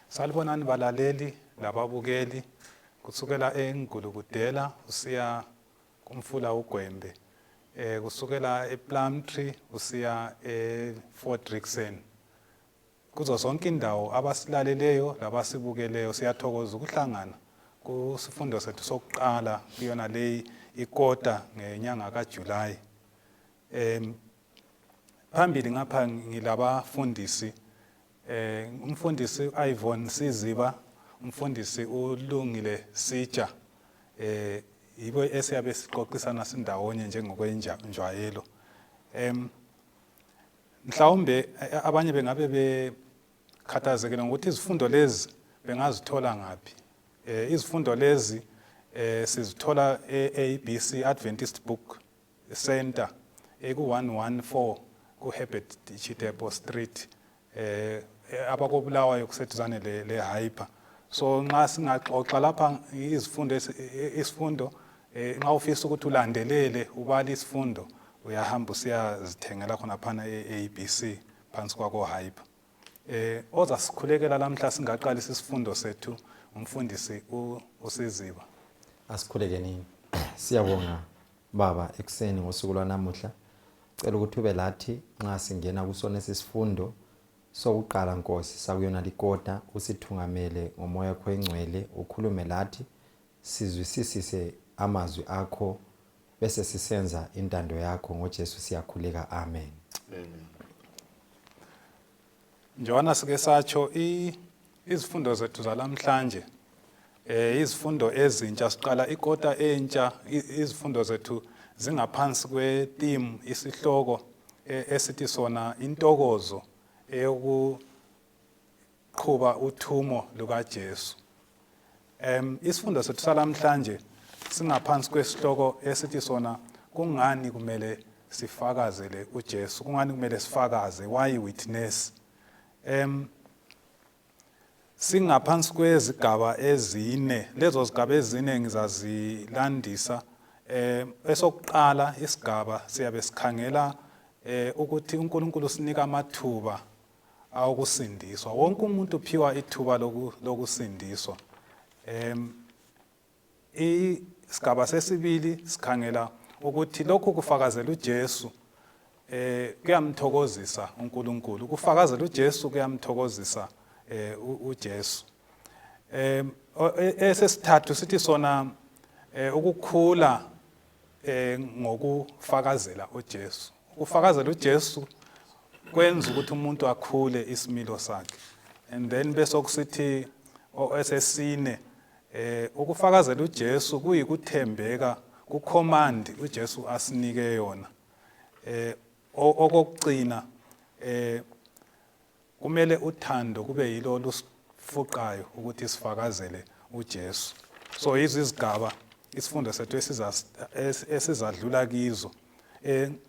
Salibonani balaleli lababukeli kusukela eNgulukudela usiya kumfula uGwembe, kusukela ePlumtree usiya eFort Rixon. Kuzo zonke indawo abasilaleleyo labasibukeleyo, siyathokoza ukuhlangana kusifundo sethu sokuqala kuyona leyi ikota ngenyanga kaJuly. Phambili ngapha ngilabafundisi, umfundisi Ivon Siziba, umfundisi uLungile Sitsha, yibo esiyabe sixoxisana sindawonye njengokwenjwayelo. Mhlawumbe abanye bengabe bekhathazekile ngokuthi izifundo lezi bengazithola ngaphi. Izifundo lezi sizithola e-ABC Adventist Book Center eku-114 ku-Herbert Chitepo Street, abakoBulawayo kuseduzane le Hyper. So nxa singaxoxa lapha izifundo, isifundo, nxa ufisa ukuthi ulandelele ubale isifundo, uyahamba usiyazithengela khona phana e-ABC phansi kwako Hyper. Ozasikhulekela lamhla singaqalisa isifundo sethu umfundisi uSiziba. Asikhulekeni. Siyabonga Baba ekuseni ngosuku lwanamuhla. Cela ukuthi ube lathi nxa singena kusona esifundo sokuqala, Nkosi, sakuyona likota, usithungamele ngomoya wakho engcwele, ukhulume lathi, sizwisisise amazwi akho bese sisenza intando yakho. NgoJesu siyakhuleka, amen. Amen. Njengoba sike satsho, izifundo zethu zalamhlanje, izifundo ezintsha, siqala ikota entsha. Izifundo zethu zingaphansi kwe-theme, isihloko esithi sona intokozo eyokuqhuba uthumo lukaJesu. Isifundo sethu salamhlanje singaphansi kwesihloko esithi sona kungani kumele sifakazele uJesu, kungani kumele sifakaze, why witness. Singaphansi kwezigaba ezine. Lezo zigaba ezine ngizazilandisa. Esokuqala isigaba siyabe sikhangela ukuthi uNkulunkulu usinika amathuba awokusindiswa. Wonke umuntu uphiwa ithuba lokusindiswa. Isigaba sesibili sikhangela ukuthi lokhu kufakazela uJesu kuyamthokozisa uNkulunkulu. Ukufakazela uJesu kuyamthokozisa uJesu. Esesithathu sithi sona ukukhula ngokufakazela uJesu. Ukufakazela uJesu kwenza ukuthi umuntu akhule isimilo sakhe. And then bese kusithi esesine, ukufakazela uJesu kuyikuthembeka ku-command uJesu asinike yona. Okokugcina, kumele uthando kube yilo olusifuqayo ukuthi sifakazele uJesu. So yizo izigaba isifundo sethu esizadlula kizo.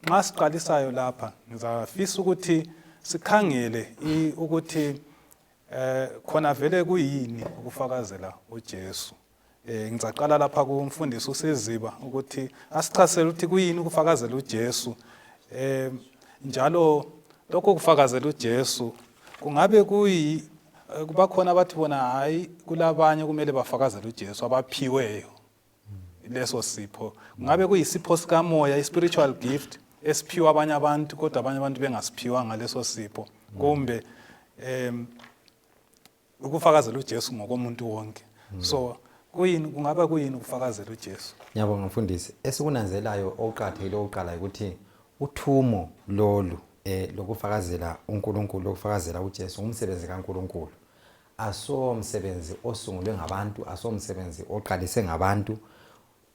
Nxa siqalisayo lapha, ngizafisa ukuthi sikhangele ukuthi khona vele kuyini ukufakazela uJesu. Ngizaqala lapha kumfundisi uSiziba ukuthi asichasele ukuthi kuyini ukufakazela uJesu. Njalo lokho kufakazela uJesu kungabe kuyi kuba khona abathi bona hayi, kulabanye kumele bafakazele uJesu abaphiweyo leso sipho. Kungabe kuyisipho sikamoya, i-spiritual gift esiphiwa abanye abantu, kodwa abanye abantu bengasiphiwanga leso sipho, kumbe ukufakazela uJesu ngokomuntu wonke? So kuyini, kungaba kuyini ukufakazela uJesu? Ngiyabonga mfundisi. Esikunanzelayo okuqakathekile okuqala ukuthi uthumo lolu lokufakazela uNkulunkulu, lokufakazela uJesu, ngumsebenzi kaNkulunkulu. Aso msebenzi osungulwe ngabantu, aso msebenzi oqalise ngabantu.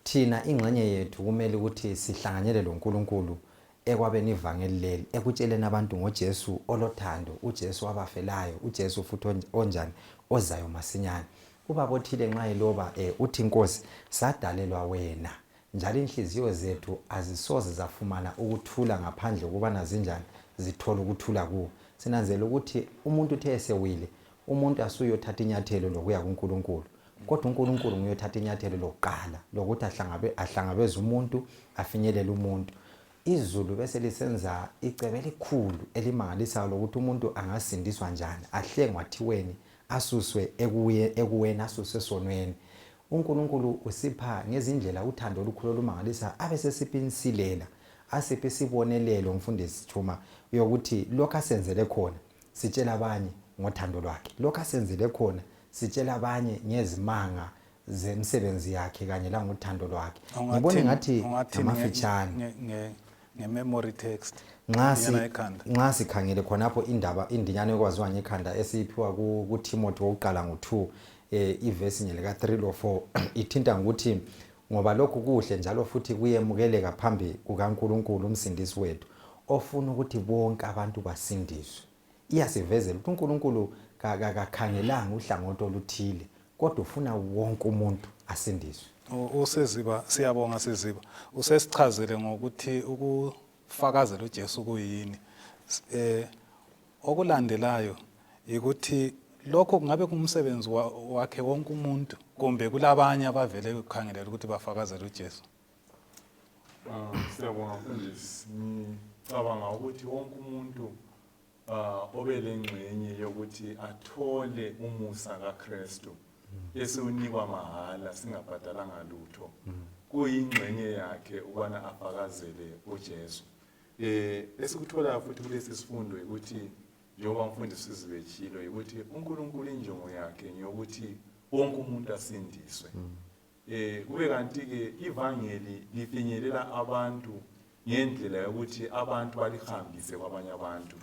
Thina ingxenye yethu kumele ukuthi sihlanganyele loNkulunkulu ekwabeni ivangeli leli, ekutsheleni abantu ngoJesu olothando, uJesu wabafelayo, uJesu futhi onjani, ozayo masinyane. Ubaba othile nxa eloba uthi, Nkosi, sadalelwa wena, njalo inhliziyo zethu azisoze zafumana ukuthula ngaphandle kokubana zinjani, zithole ukuthula kuwe. Sinanzelela ukuthi umuntu uthe esewile, umuntu asuyothatha inyathelo lokuya kuNkulunkulu, kodwa uNkulunkulu nguye othatha inyathelo lokuqala lokuthi ahlangabeze umuntu, afinyelele umuntu. Izulu bese lisenza icebo elikhulu elimangalisayo lokuthi umuntu angasindiswa njani, ahlengwe athiweni. Asuswe ekuye ekuweni, asuswe esonweni. UNkulunkulu usipha ngezindlela uthando olukhulu olumangalisa, abe sesipha insilela, asiphe isibonelelo mfundisi Chuma yokuthi lokho asenzele khona sitshela abanye ngothando lwakhe, lokho asenzele khona sitshela abanye ngezimanga zemsebenzi yakhe kanye langothando lwakhe. Ngibona ngathi ngamafitshane nge-memory text nxa si nxa sikhangele khonapho indaba indinyana yokwaziwa ngekhanda esiyiphiwa kuTimothy wokuqala ngo-2 ivesi nje lika-3 lo-4 ithinta ngokuthi ngoba lokhu kuhle njalo futhi kuyemukeleka phambi kukaNkulunkulu umsindisi wethu ofuna ukuthi bonke abantu basindiswe. Iyasivezela ukuthi uNkulunkulu kakakhangelanga uhlangothi oluthile kodwa ufuna wonke umuntu asindiswe. Useziba siyabonga Siziba usesichazele ngokuthi ukufakazela uJesu kuyini. Okulandelayo yikuthi lokho kungabe kungumsebenzi wakhe wonke umuntu kumbe kulabanye abavele kukhangelela ukuthi bafakazele uJesu. Siyabonga mfundisi. Ngicabanga ukuthi wonke umuntu obelengxenye yokuthi athole umusa kaKristu esiwunikwa mahala singabhadalanga lutho kuyingxenye yakhe ukubana afakazele uJesu. Esikutholayo futhi kulesi sifundo ukuthi njengoba mfundisi sizibetshilo ukuthi uNkulunkulu injongo yakhe ngeyokuthi wonke umuntu asindiswe. Kube kanti-ke ivangeli lifinyelela abantu ngendlela yokuthi abantu balihambise kwabanye abantu.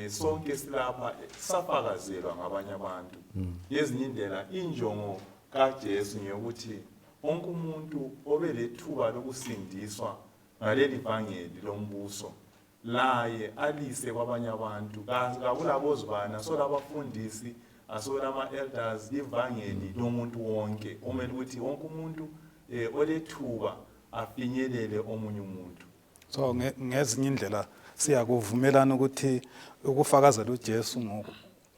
Sonke silapha safakazelwa ngabanye abantu. Ngezinye indlela injongo kaJesu ngeyokuthi wonke umuntu obelethuba lokusindiswa ngaleli vangeli lombuso laye alise kwabanye abantu. Kakulabozibani, asolabafundisi, asolama-elders, ivangeli lomuntu wonke omele ukuthi wonke umuntu olethuba afinyelele omunye umuntu. So ngezinye indlela siyakuvumelana ukuthi ukufakazela uJesu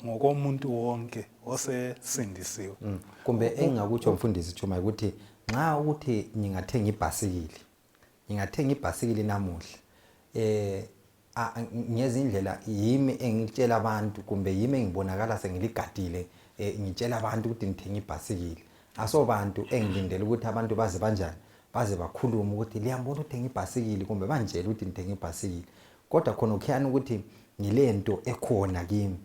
ngokomuntu wonke osesindisiwe. Kumbe engingakutsho mfundisi Chuma ukuthi nxa ukuthi ngingathenga ibhasikili, ngingathenga ibhasikili namuhla ngezindlela yimi engitshela abantu kumbe yimi engibonakala sengiligadile ngitshela abantu ukuthi ngithenga ibhasikili. Asobantu engilindele ukuthi abantu baze banjani, baze bakhulume ukuthi liyambona uthenga ibhasikili kumbe bangitshele ukuthi ngithenga ibhasikili. Kodwa khona ukhiyana ukuthi ngilento ekhona kimi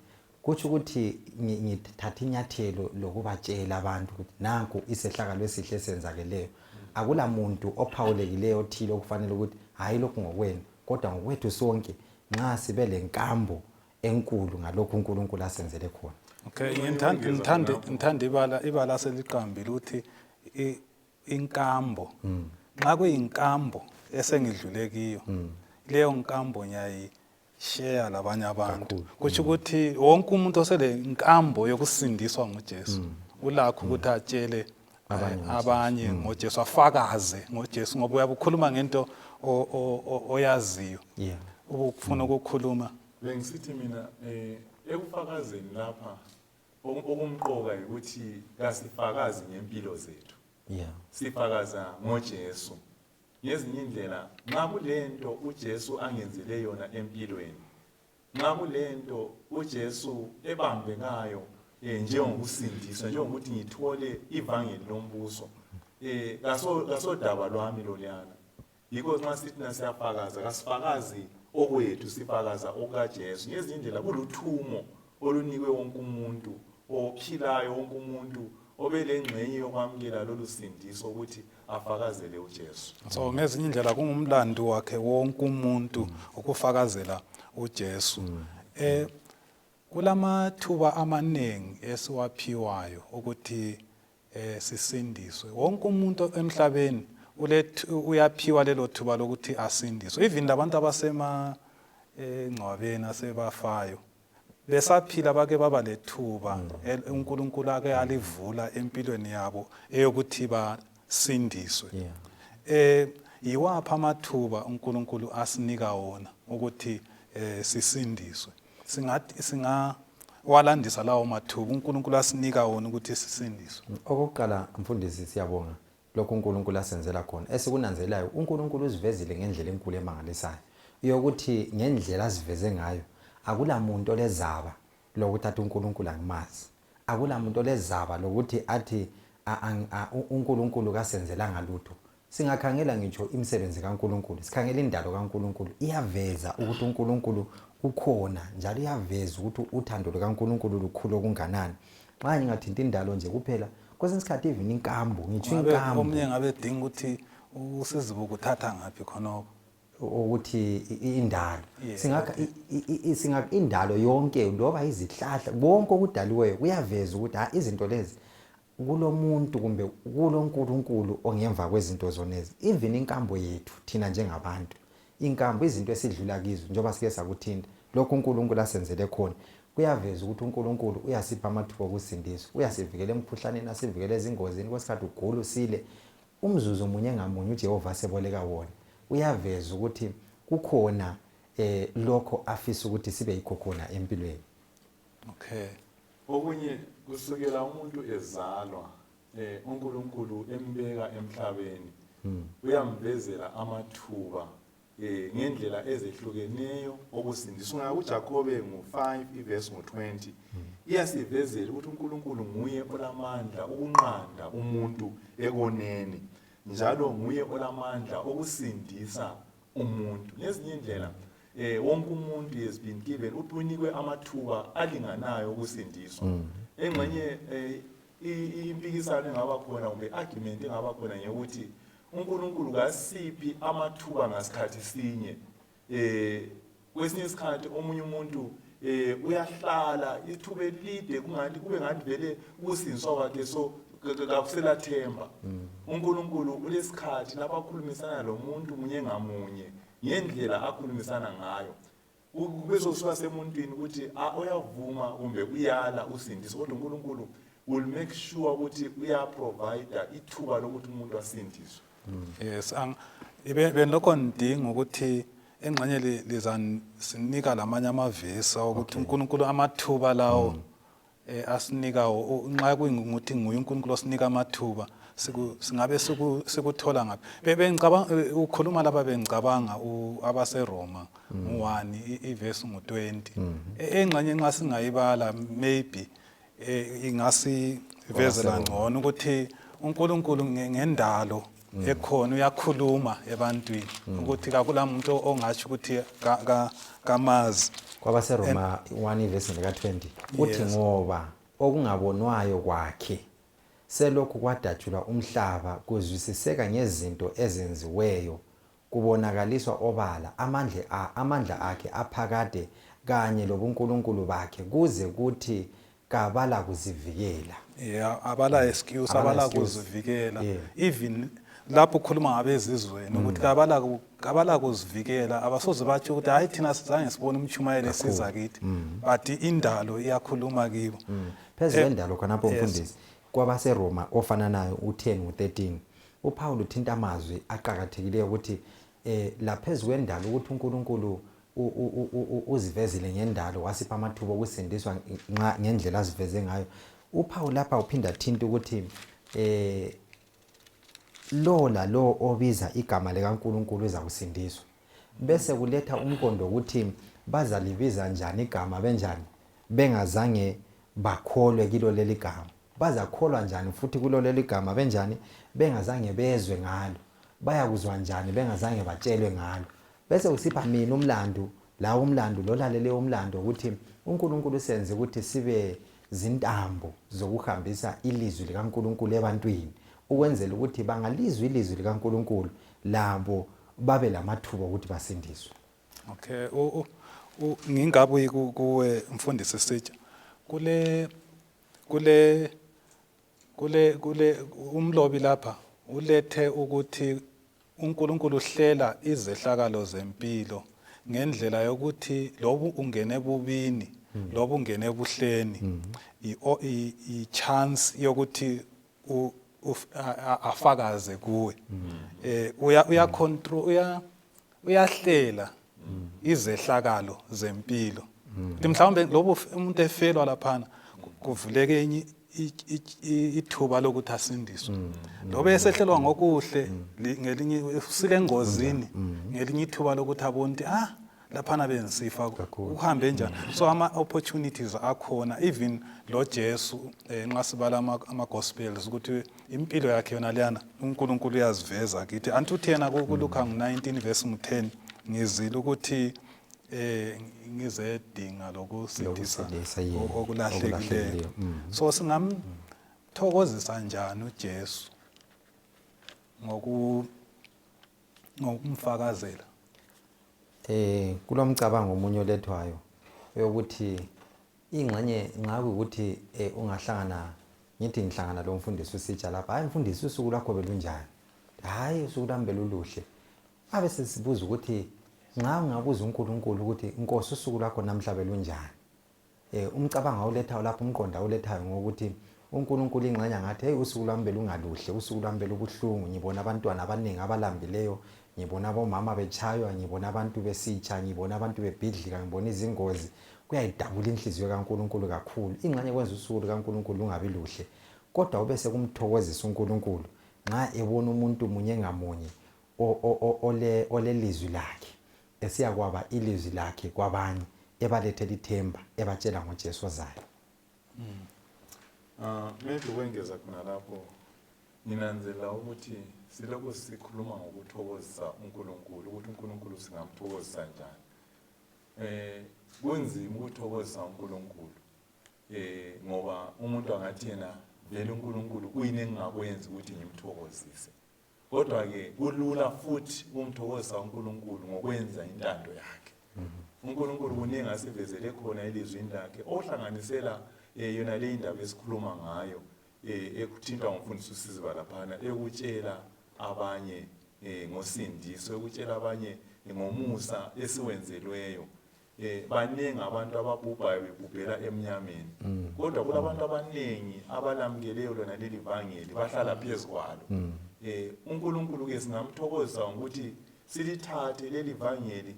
kutsho ukuthi ngithatha inyathelo lokubatshela abantu ukuthi nanku isehlakalo esihle esenzakeleyo. Akula muntu ophawulekileyo othile okufanele ukuthi hayi lokhu ngokwenu, kodwa ngokwethu sonke nxa sibe lenkambo enkulu ngalokhu uNkulunkulu asenzele khona. Okay, ngithanda ibala seliqambile ukuthi inkambo. Nxa kuyinkambo esengidlule kiyo, leyo nkambo ngiyayishare labanye abantu. Kutsho ukuthi wonke umuntu osele nkambo yokusindiswa nguJesu ulakho ukuthi atshele abanye ngoJesu, afakaze ngoJesu, ngoba uyabukhuluma ngento oyaziyo. Ubufuna ukukhuluma. Bengisithi mina ekufakazeni lapha okumqoka ukuthi kasifakazi ngempilo zethu. Sifakaza ngoJesu. Ngezinye indlela nxa kulento uJesu angenzele yona empilweni, nxa kulento uJesu ebambekayo njengokusindiswa, njengokuthi ngithole ivangeli lombuso, kasodaba lwami loluyana. Yikho nxa sithi siyafakaza, kasifakazi okwethu, sifakaza okukaJesu. Ngezinye indlela kuluthumo olunikwe wonke umuntu ophilayo, wonke umuntu obelengxenye yokwamukela lolu sindiso ukuthi afakazele uJesu. So ngezinye indlela kungumlando wakhe wonke umuntu ukufakazela uJesu. Kulamathuba amaningi esiwaphiwayo ukuthi sisindiswe. Wonke umuntu emhlabeni uyaphiwa lelo thuba lokuthi asindiswe. Even labantu abasema engcwabeni asebafayo besaphila bake baba lethuba uNkulunkulu ake alivula empilweni yabo eyokuthi basindiswe. Yiwaphi amathuba uNkulunkulu asinika wona ukuthi sisindiswe? Singathi singawalandisa lawo mathuba uNkulunkulu asinika wona ukuthi sisindiswe. Okokuqala mfundisi, siyabonga lokhu uNkulunkulu asenzela khona. Esikunanzelelayo, uNkulunkulu uzivezile ngendlela enkulu emangalisayo yokuthi ngendlela aziveze ngayo akula muntu olezaba lokuthatha uNkulunkulu angimazi. Akula muntu olezaba lokuthi athi uNkulunkulu kasenzelanga lutho. Singakhangela ngitsho imisebenzi kaNkulunkulu, sikhangela indalo kaNkulunkulu, iyaveza ukuthi uNkulunkulu ukhona njalo iyaveza ukuthi uthando lukaNkulunkulu lukhulu okunganani. Nxa ngingathinta indalo nje kuphela, kwesinye isikhathi even inkambo, ngitsho inkambo. Omunye ngabe edinga ukuthi uSizibuko uthatha ngaphi khonokho. Ukuthi indalo singakha singakha indalo yonke, loba izihlahla, konke okudaliweyo kuyaveza ukuthi ha izinto lezi kulomuntu kumbe kuloNkulunkulu ongemva kwezinto zonezi. Even inkambo yethu thina njengabantu, inkambo, izinto esidlula kizo, njengoba sike sakuthinta lokhu uNkulunkulu asenzele khona, kuyaveza ukuthi uNkulunkulu uyasipha amathuba okusindiswa, uyasivikela emkhuhlaneni, asivikele ezingozini. Kwesikhathi ugula usile, umzuzu munye ngamunye uJehova aseboleka wona uyaveza ukuthi kukhona lokho afisa ukuthi sibe yikho khona empilweni. Okay. Okunye, kusukela umuntu ezalwa, uNkulunkulu embeka emhlabeni, uyamvezela amathuba ngendlela ezehlukeneyo okusindiswa. Ungaya kuJakobe ngo-5 ivesi ngo-20, iyasivezela ukuthi uNkulunkulu nguye olamandla ukunqanda umuntu ekoneni, njalo nguye olamandla okusindisa umuntu. Ngezinye indlela, wonke umuntu has been given, unikwe amathuba alinganayo okusindiswa. Engxenye impikisano engaba khona kumbe argument engaba khona ngeyokuthi uNkulunkulu kasiphi amathuba ngasikhathi sinye. Kwesinye isikhathi omunye umuntu uyahlala ithuba elide kungathi kube ngathi vele ukusindiswa kwakhe so kakuselathemba. UNkulunkulu ulesikhathi lapho akhulumisana lomuntu munye ngamunye ngendlela akhulumisana ngayo. Kube sokusuka semuntwini ukuthi uyavuma kumbe uyala usindiswa, kodwa uNkulunkulu will make sure ukuthi uyaprovide ithuba lokuthi umuntu asindiswe. Yes, benilokho ngidinga ukuthi engxenye lizasinika lamanye amavesi ukuthi uNkulunkulu amathuba lawo asinika, nxa kuyingukuthi nguye uNkulunkulu osinika amathuba, singabe sikuthola ngaphi? Bengicabanga ukhuluma lapha, bengicabanga abaseRoma ngu-1 ivesi ngu-20. Engxenye nxa singayibala maybe ingasivezela ngcono ukuthi uNkulunkulu ngendalo ekhona uyakhuluma ebantwini, ukuthi kakula muntu ongatsho ukuthi kamazi. KwabaseRoma 1 ivesi lika-20 uthi, ngoba okungabonwayo kwakhe selokhu kwadatshulwa umhlaba kuzwisiseka ngezinto ezenziweyo, kubonakaliswa obala amandla akhe aphakade kanye lobuNkulunkulu bakhe, kuze kuthi kabala kuzivikela. Yeah, abala excuse, abala excuse. Kuzivikela. Even lapho ukhuluma ngabezizweni ukuthi kabala kuzivikela, abasoze batsho ukuthi hayi, thina sizange sibone umtshumayeli esiza kithi, but indalo iyakhuluma kibo. Phezu kwendalo khonapho, mfundisi, kwabaseRoma ofananayo u-10 ngo-13, uPaul uthinta amazwi aqakathekileyo ukuthi laphezu kwendalo ukuthi uNkulunkulu uzivezile ngendalo, wasipha amathuba okusindiswa nxa ngendlela aziveze ngayo. UPaul lapha uphinda thinta ukuthi lo lalo obiza igama likaNkulunkulu uzakusindiswa, bese kuletha umqondo ukuthi bazalibiza njani igama benjani bengazange bakholwe kilo leli gama, bazakholwa njani futhi kulo leli gama benjani bengazange bezwe ngalo, bayakuzwa njani bengazange batshelwe ngalo. Bese usipha mina umlandu la, umlandu lolalele umlando ukuthi uNkulunkulu usenze ukuthi sibe zintambo zokuhambisa ilizwi likaNkulunkulu ebantwini, ukwenzela ukuthi bangalizwa ilizwi likaNkulunkulu labo babe lamathuba ukuthi basindiswe. Okay, ngingabuyi kuwe mfundisi Sitsha. Kule umlobi lapha ulethe ukuthi uNkulunkulu uhlela izehlakalo zempilo ngendlela yokuthi lobu ungene ebubini, lobu ungene ebuhleni, i chance yokuthi afakaze kuwe. Uya control, uyahlela izehlakalo zempilo. Ukuthi mhlawumbe lobu umuntu efelwa laphana, kuvuleke enye ithuba lokuthi asindiswe. Lobe esehlelwa ngokuhle, ngelinye usile engozini, ngelinye ithuba lokuthi abone ukuthi ah. Laphana bengisifa, uhambe njani? So ama opportunities akhona, even lo Jesu, nxa sibala ama gospels ukuthi impilo yakhe yona leyana, uNkulunkulu uyaziveza kithi. Anti uthi yena kuLuka 19 verse 10, ngizile ukuthi ngizedinga lokusindisa Lokusindisa, okulahlekileyo. Okulahlekileyo. So singamthokozisa njani uJesu ngokumfakazela? Kulomcabango omunye olethwayo yokuthi ingxenye nxa kuyikuthi ungahlangana, ngithi ngihlangana lo mfundisi usitsha lapha, hayi mfundisi, usuku lwakho belunjani? Hayi, usuku lwami beluluhle. Abe sesibuza ukuthi nxa ungabuza uNkulunkulu ukuthi Nkosi, usuku lwakho namhla belunjani? Umcabango awulethayo lapho, umqondo awulethayo ngokuthi uNkulunkulu ingxenye angathi, hey, usuku lwami belungaluhle, usuku lwami belubuhlungu, ngibona abantwana abaningi abalambileyo, ngibona abomama betshaywa, ngibona abantu besitsha, ngibona abantu bebhidlika, ngibona izingozi. Kuyayidabula inhliziyo kaNkulunkulu kakhulu. Ingxenye kwenza usuku lukaNkulunkulu lungabi luhle, kodwa ube sekumthokozisa uNkulunkulu nxa ebona umuntu munye ngamunye olelizwi lakhe esiyakwaba ilizwi lakhe kwabanye, ebalethela ithemba, ebatshela ngoJesu ozayo. Maybe ukwengeza khona lapho, nginanzelela ukuthi silokhu sikhuluma ngokuthokozisa uNkulunkulu, ukuthi uNkulunkulu singamthokozisa njani. Kunzima ukuthokozisa uNkulunkulu, ngoba umuntu angathi yena vele uNkulunkulu kuyini engingakwenza ukuthi ngimthokozise. Kodwa-ke kulula futhi ukumthokozisa uNkulunkulu ngokwenza intando yakhe. uNkulunkulu kuningi asivezele khona elizwini lakhe, ohlanganisela yona le indaba esikhuluma ngayo, ekuthintwa ngumfundisi uSiziba laphana, ekutshela abanye ngosindiso, ekutshela abanye ngomusa esiwenzelweyo. Baningi abantu ababhubhayo bebhubhela emnyameni, kodwa kulabantu abaningi abalamukeleyo lona leli vangeli, bahlala phezu kwalo. UNkulunkulu-ke singamthokozisa ngokuthi silithathe leli vangeli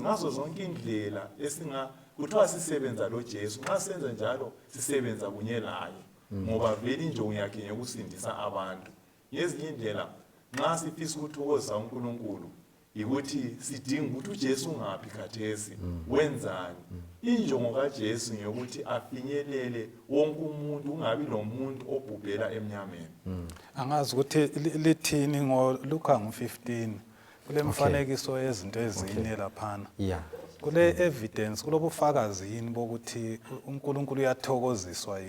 ngazo zonke indlela esinga kuthiwa sisebenza lo Jesu. Nxa senza njalo sisebenza kunye laye, ngoba vele injongo yakhe ngeyokusindisa abantu. Ngezinye indlela nxa sifisa ukuthokozisa uNkulunkulu yikuthi sidinga ukuthi uJesu ungaphi khathesi, wenzani. Injongo kaJesu ngeyokuthi afinyelele wonke umuntu, kungabi lomuntu obhubhela emnyameni. Angazi ukuthi lithini ngoLuka ngu-15, kule mfanekiso yezinto ezine laphana. Kule evidence, kulobufakazi yini bokuthi uNkulunkulu uyathokoziswa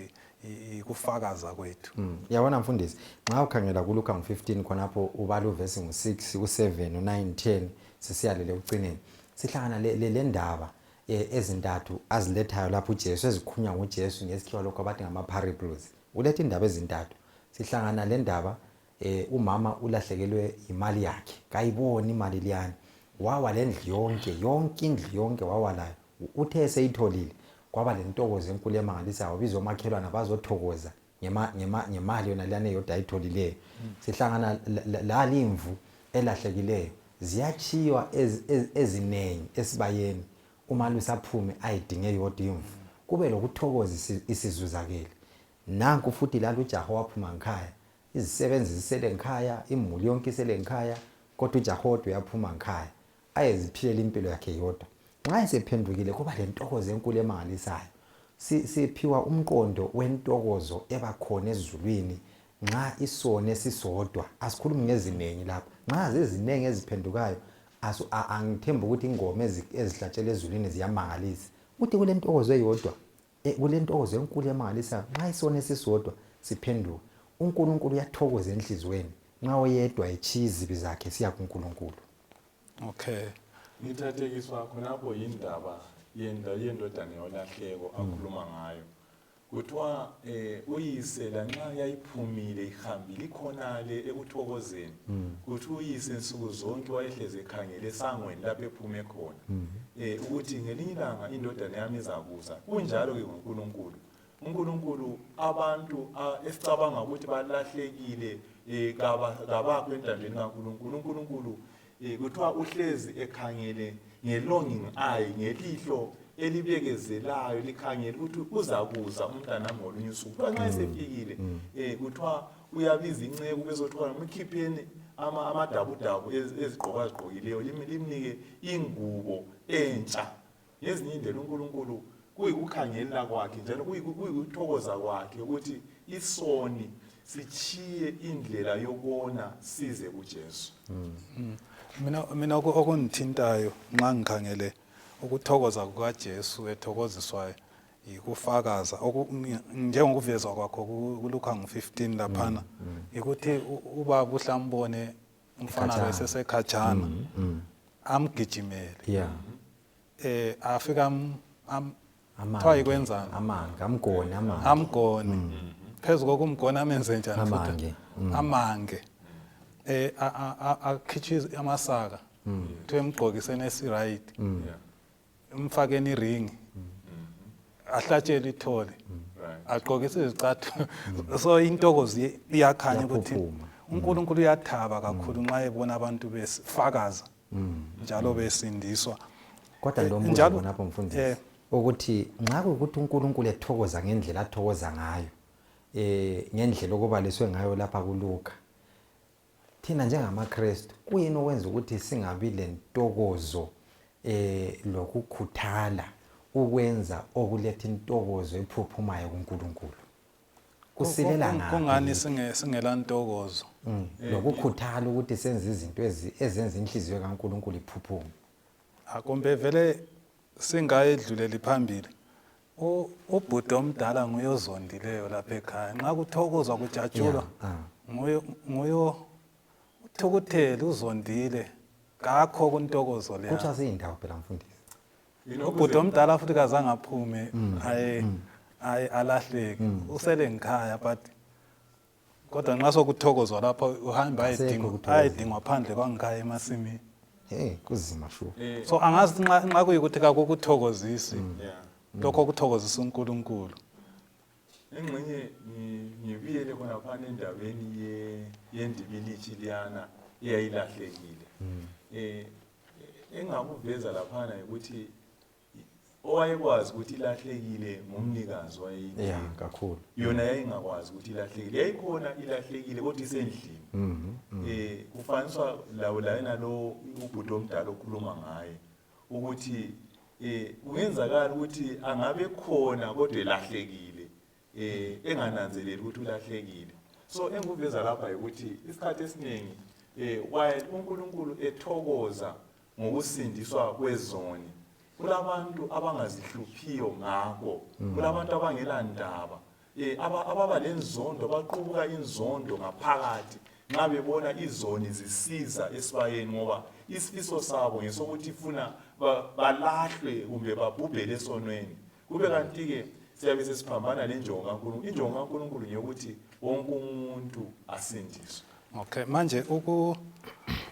ikufakaza kwethu? Yabona mfundisi, nxa ukhangela kuLuka ngu-15 khonapho, ubala uvesi ngu-6, u-7, u-9, 10, sisiyalele ekucineni, sihlangana le ndaba ezintathu azilethayo lapho uJesu, ezikhunywa nguJesu ngesikhiwa lokho abathi ngama-parables. Uletha indaba ezintathu. Sihlangana le ndaba, umama ulahlekelwe imali yakhe, kayiboni imali liyana, wawa lendlu yonke, yonke indlu yonke wawa layo. Uthe eseyitholile kwaba lentokozo enkulu emangalisayo, wabizwa omakhelwana bazothokoza ngemali yona liyana eyodwa ayitholileyo. Sihlangana lalimvu elahlekileyo, ziyachiywa eziningi esibayeni, umalusi aphume ayidinge eyodwa imvu, kube lokuthokoza isizuzakele. Nanku futhi lalo ujaha waphuma ngikhaya, izisebenzi zisele ngikhaya, imuli yonke isele ngikhaya, kodwa ujaha odwa uyaphuma ngikhaya ayeziphilela impilo yakhe yodwa. Nxa esephendukile kuba lentokozo enkulu emangalisayo. Siphiwa umqondo wentokozo ebakhona ezulwini nxa isoni esisodwa, asikhulumi ngezinengi lapha, nxa zizinengi eziphendukayo, angithembi ukuthi ingoma ezihlatshelwa ezulwini ziyamangalisa. Uthi kulentokozo eyodwa, kulentokozo enkulu emangalisayo nxa isoni esisodwa siphenduka. uNkulunkulu uyathokoza enhliziyweni nxa oyedwa etshiya izibi zakhe siya kuNkulunkulu. Ngithathekiswa khonapho yindaba yendodana yolahleko akhuluma ngayo. Kuthiwa uyise lanxa yayiphumile ihambile ikhonale ekuthokozeni, kuthiwa uyise nsuku zonke wayehlezi ekhangele esangweni lapho ephume khona, ukuthi ngelinye ilanga indodana yami izakuza. Kunjalo-ke ngoNkulunkulu. uNkulunkulu abantu esicabanga ukuthi balahlekile, kabakho entandweni kaNkulunkulu. uNkulunkulu kuthiwa uhlezi ekhangele nge-longing eye, ngelihlo elibekezelayo, likhangele ukuthi uzakuza umntanami ngolunye usuku. Kuthiwa nxa esefikile, kuthiwa uyabiza inceku, bezothiwa mkhipheni amadabudabu ezigqoko azigqokileyo, limnike ingubo entsha. Ngezinye indlela uNkulunkulu kuyikukhangelela kwakhe njalo kuyikuthokoza kwakhe ukuthi isoni sichiye indlela yokona size kuJesu. Mina okungithintayo nxa ngikhangele ukuthokoza kukaJesu ethokoziswayo yikufakaza njengokuvezwa kwakho kuLuka ngo-15 laphana, ukuthi ubaba uhlambone umfana lo esesekhatshana amgijimele, afika kuthiwa yikwenzani? Amange, amgone, amange. Amgone. Phezu kokumgona amenze njani futhi? Amange. Amange. Akhitshe amasaka. Kuthiwe emgqokiseni esi-right. Umfakeni iringi. Ahlatshele ithole. Agqokise izicathulo. So intokozo iyakhanya ukuthi Iyaphuphuma. uNkulunkulu uyathaba kakhulu nxa ebona abantu besifakaza njalo besindiswa. Kodwa lo mbuzo khonapho mfundisi, ukuthi nxa kuyikuthi uNkulunkulu ethokoza ngendlela athokoza ngayo, ngendlela okubaliswe ngayo lapha kuLuka, thina njengamaKristu kuyini okwenza ukuthi singabi lentokozo lokukhuthala ukwenza okuletha intokozo ephuphumayo kuNkulunkulu? Kusilela ngaphi? Kungani singela ntokozo? Lokukhuthala ukuthi senze izinto ezenza inhliziyo kaNkulunkulu iphuphume. Kumbe vele singayedluleli phambili. Ubhuti omdala nguye ozondileyo lapha ekhaya. Nxa kuthokozwa kujatshulwa, nguye uthukuthele, uzondile. Kakho kuntokozo leya. Kutsho asiyindawo phela mfundisi. Ubhuti omdala futhi kazange aphume, aye alahleke. Usele ngikhaya, but kodwa nxa sokuthokozwa lapho uhamba Asekho ukuthokoza. ayedingwa phandle kwangikhaya emasimini. Hey, kuzima shu. So angazi nxa kuyikuthi kakukuthokozisi. Lokho kuthokozisa uNkulunkulu. Engxenye ngibuyele khonaphana endabeni yendibilitshi liyana eyayilahlekile. Engakuveza laphana ukuthi owayekwazi ukuthi ilahlekile ngumnikazi wayeyidinga. Yeah, kakhulu. Yona yayingakwazi ukuthi ilahlekile. Yayikhona ilahlekile kodwa isendlini. Kufaniswa lawo layena lo ubhuti omdala okhuluma ngaye ukuthi kungenzakala ukuthi angabe khona kodwa elahlekile, engananzeleli ukuthi ulahlekile. So engikuveza lapha ukuthi isikhathi esiningi while uNkulunkulu ethokoza ngokusindiswa kwezoni, kulabantu abangazihluphiyo ngakho, kulabantu abangela ndaba, ababa lenzondo, baqubuka inzondo ngaphakathi nxa bebona izoni zisiza esibayeni, ngoba isifiso sabo ngesokuthi funa balahlwe kumbe babhubhele esonweni. Kube kanti-ke siyabe sesiphambana lenjongo kaNkulunkulu. Injongo kaNkulunkulu ngeyokuthi wonke umuntu asindiswe. Okay, manje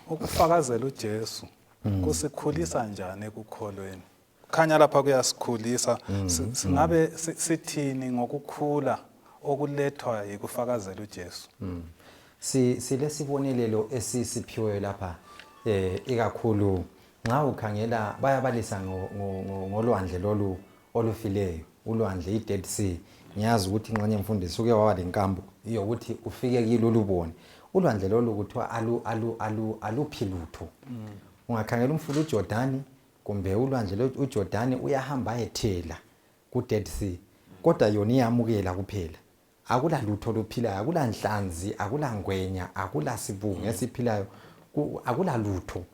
ukufakazela uJesu kusikhulisa njani ekukholweni? Khanya lapha kuyasikhulisa. Singabe sithini ngokukhula okulethwa yikufakazela uJesu? Silesibonelelo esisiphiweyo lapha, ikakhulu nxa ukhangela bayabalisa ngolwandle lolu olufileyo, ulwandle i-Dead Sea. Ngiyazi ukuthi ngxenye mfundisi uke waba lenkambo yokuthi ufike kilo ulubone. Ulwandle lolu kuthiwa aluphi lutho. Ungakhangela umfula uJordani kumbe ulwandle uJordani uyahamba ayethela ku-Dead Sea, kodwa yona iyamukela kuphela. Akula lutho oluphilayo, akula nhlanzi, akula ngwenya, akula sibungu esiphilayo, akula lutho.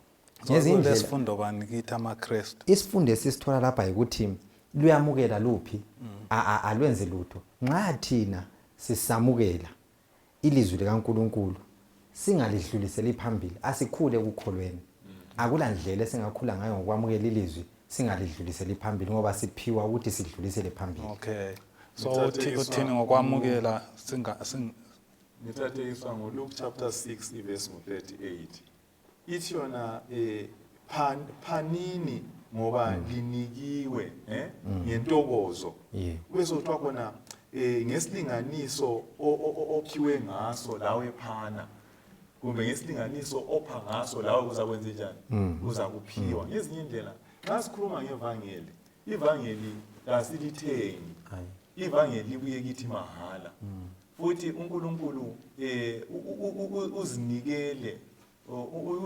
So, Ngezinye indlela kulesifundo bani kithi amaKristu? Isifundo esisithola lapha yikuthi luyamukela luphi, alwenzi lutho. Nxa thina sisamukela ilizwi likaNkulunkulu singalidluliseli phambili, asikhule ekukholweni. Akula ndlela esingakhula ngayo ngokwamukela ilizwi singalidluliseli phambili, ngoba siphiwa ukuthi sidlulisele phambili. Okay. So uthini ngokwamukela Ngithathekiswa ngoLuke chapter 6 iverse ngo-38. Ithi yona phanini ngoba linikiwe ngentokozo. Kube sokuthiwa khona ngesilinganiso ophiwe ngaso lawe phana, kumbe ngesilinganiso opha ngaso lawe uzakwenza njani? Uzakuphiwa. Ngezinye indlela nxa sikhuluma ngevangeli, ivangeli kasilithengi. Ivangeli libuye kithi mahala. Futhi uNkulunkulu uzinikele.